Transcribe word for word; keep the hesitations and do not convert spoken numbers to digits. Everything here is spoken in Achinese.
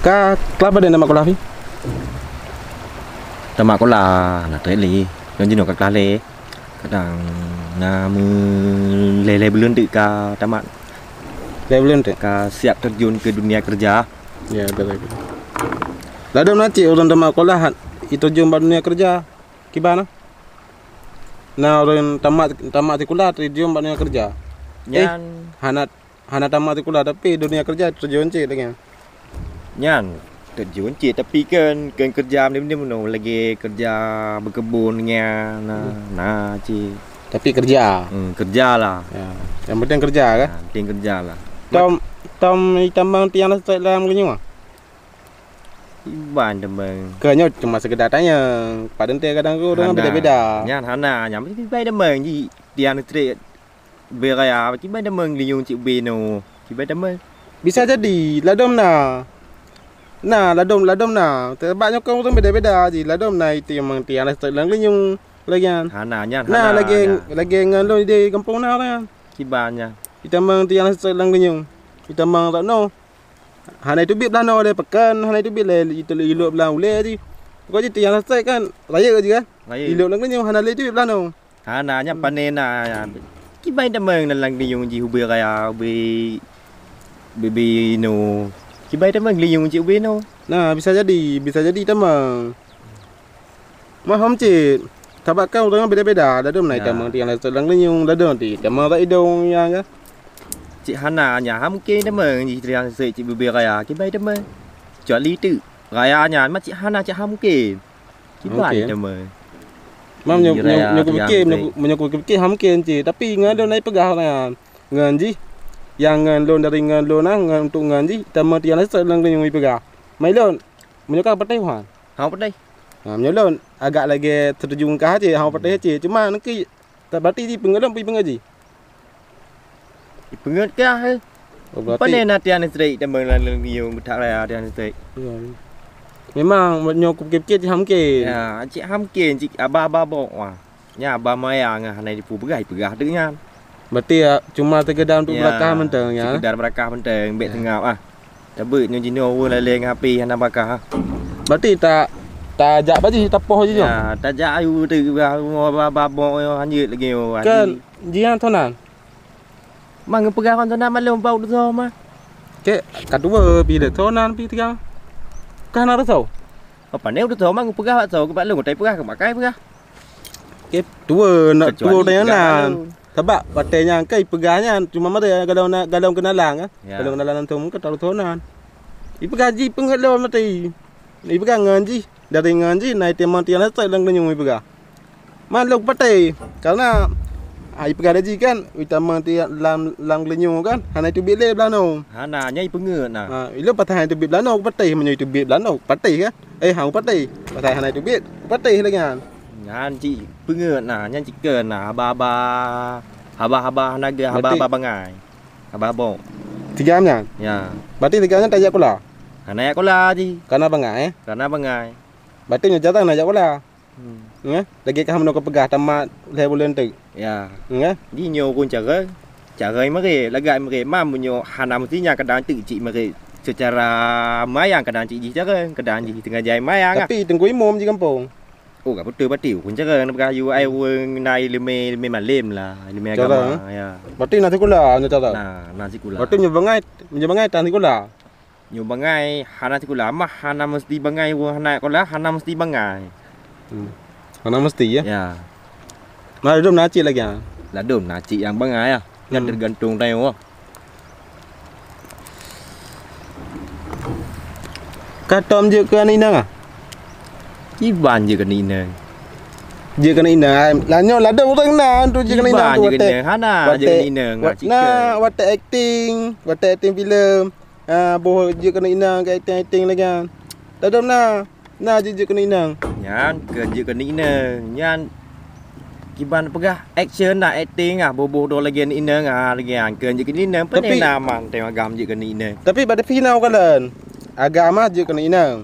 Ka, ka padum tamat sekolah, Pi? Tamat sekolah, na trép lé. Nyoe jinoe ka kelas lhèe. Kadang na meulhèe-lhèe buleuen teuk ka tamat. Lhèe buleuen teuk? Ka siap terjun ke dunia kerja. Ya, betul, betul. Ladôm na cit ureueng tamat sekolah, han jiterjun bak dunia kerja. Kiban na? Na ureueng tamat, tamat sikula terjun bak dunia kerja. Eh, nyan hana, hana tamat sikula tapi dunia kerja terjun cit lagèe nyan. Nyan terjun cit tapi kan, kan kerja meunan-meunan lagèe kerja berkebun nyan na, hmm, na cit. Tapi kerja. Hmm, kerja lah. Ya. Yang penting kerja kan? Ya, penting kerja lah. Tom, tom itamong tiang listrik lam geuyue? Kiban tamong. Keu nyoe cuma sekedar tanyong. Padum teuh kadang ureueng beda-beda. Nyan hana, nyan kiban tamong ji tiang listrik beu raya. Kiban tamong geuyue cit beu inoe. Kiban tamong. Bisa jadi, ladôm na. Na, ladôm, ladôm na. Sabab nyoe kan ureueng beda-beda ji. Ladôm na itamong tiang listrik lam geuyue lagèe nyan. Hana, nyan hana. Na lagèe, lagèe ngon lôn di gampông na nyan. Kiban nyan. Itamong tiang listrik lam geuyue. Itamong rot noe. Hana iteubiet blah noe lé, pakon hana iteubiet lé, ilok blah ulèe jih. Pokok jih tiang listrik kan rayeuk jih kan. Rayeuk. Ilok lam geuyue hana lé iteubiet blah noe. Hana, nyan, hmm, pané na. Kiban tamong lam geuyue jih ubé raya, ubé, ubé inoe. Kiban tamong geuyue cit ubé inoe. Na, bisa jadi, bisa jadi tamong. Mahom cit. Sabab kan ureueng beda-beda, ladôm na itamong tiang listrik lam geuyue, ladôm cit itamong rot idong nyan kan. Cit hana, nyan hana mungken tamong jih tiang listrik cit beu raya, kiban tamong. Kecuali teuk raya nyan, ma cit hana, cit hana mungken. Kiban tamong. Meunan nyoe, nyoe, nyoe kupikir, nyoe ku-, nyoe kupikir hana mungken cit, tapi ngon lôn na ipeugah nyan. Ngon jih, nyang ngon lôn dari ngon lôn na, ngon, untuk ngon jih, tamong tiang listrik lam geuyue ipeugah. Mai lôn, meunyoe ka patéh, Tuhan. Hana patéh. Ha, meunyoe lôn agak lagèe setuju ngon kah cit, hana patéh cit. Cuma nangkeuh, berarti jipeungeut lôn, peue jipeungeut jih? Jipeungeut kah, eh? Oh, berarti pané na tiang listrik tamong lam, lam geuyue, beutak raya tiang listrik. Ya. Memang, nyoe kupikir-pikir cit hana mungken. Ya, cit hana mungken, cit abah-abah bok, wah. Nyan abah maya nyan hana jipeugah, jipeugah teuk nyan. Berarti ya, cuma sekedar untuk, ya, berakah mantong, ya? Sekedar berakah mantong, bèk, ya, seungab ah. Tabeuet nyoe jinoe ureueng laleng ngon H P hana berakah ah. Berarti ta-, tajak bajih, tapoh jih nyoe? Ya, tajak ayu teuk, abah-abah bok nyoe hanjeuet lagèe nyoe. Kan, jih nyan tho nan? Mang geupeugah kon tho nan, malum bak uroe soe mah. Kek, ka tuwoe pi lé tho nan pi tinggai. Ka na uroe soe? Apa ni uroe soe mang geupeugah bak soe, bak lôn, utai peugah, keu makai peugah. Kek, tuwoe na, kecuali tuwoe tanyong peugah nan. Lalu. Sabab watèe nyan kan ipeugah nyan, cuma meunan galom na, galom keunalan kan. Ya. Galom keunalan langsung mungken tahu tho nan. Ipeugah jih peungeut lom maté. Ipeugah ngon jih, dari ngon jih, na itamong tiang listrik lam geuyue ipeugah. Man lôn patéh, karena, ah, ipeugah lé jih kan, itamong tiang lam, lam geuyue kan, hana iteubiet lé blah noe. Hana, nyan ipeungeut na. Ha, ilôn patéh hana iteubiet blah noe, patéh meunyoe iteubiet blah noe, patéh kan? Eh, hana patéh. Patéh hana iteubiet, patéh lé nyan. Nyan cit peungeut na, nyan cit kheun na, haba-haba, haba-haba hana geu, haba-haba bangai. Haba bok. Tigam nyan? Ya. Berarti tigam nyan tajak kula? Hana jak kula jih. Karena bangai, eh? Karena bangai. Berarti nyoe jarang na jak kula. Hmm. Nggak? Lagèe ka meunoe kupeugah tamat lhèe buleuen teuk. Ya. Nggak? Jih nyoe ureueng carông. Carông mirip, lagak mirip. Mam meunyoe hana meusti nyan kadang teuk cit mirip. Secara mayang kadang cit jih carông, kadang jih teungoh jai mayang. Tapi Teungku Imum di gampông. Oh, ka beutôi berarti ureueng carông na peugah yue ai ureueng na ileumèe, ileumèe malem lah, ileumèe agama, ya. Berarti na sikula, na carông? Na, na sikula. Berarti nyoe bangai, nyoe bangai tan sikula? Nyoe bangai hana sikula, mah hana meusti bangai ureueng hana sikula, hana meusti bangai. Hmm. Hana meusti, ya? Ya. Nah, ladôm na cit lagèe nyan. Ladôm na cit nyang bangai, ya. Nyan, hmm, tergantung tanyoe. Ka tom jeuet keu aneuk inong, ah? Kiban jeuet keu aneuk inong. Jeuet keu aneuk inong, ah, lah nyoe ladôm ureueng na tu jeuet keu aneuk inong tu, kiban jeuet keu aneuk inong, hana jeuet keu aneuk inong, ah, cit keu. Watèe akting, watèe akting filem. Ah, boh jeuet keu aneuk inong ka akting-akting lagèe nyan. Ladôm na. Na jeuet-jeuet keu aneuk inong. Nyan keu jeuet keu aneuk inong. Nyan kiban peugah action na, akting ah, boh-boh droe lagèe aneuk inong ah, lagèe nyan keu jeuet keu aneuk inong. Tapi pane na man teuh agam jeuet keu aneuk inong. Tapi bak tepi na ukalon. Agam ah jeuet keu aneuk inong.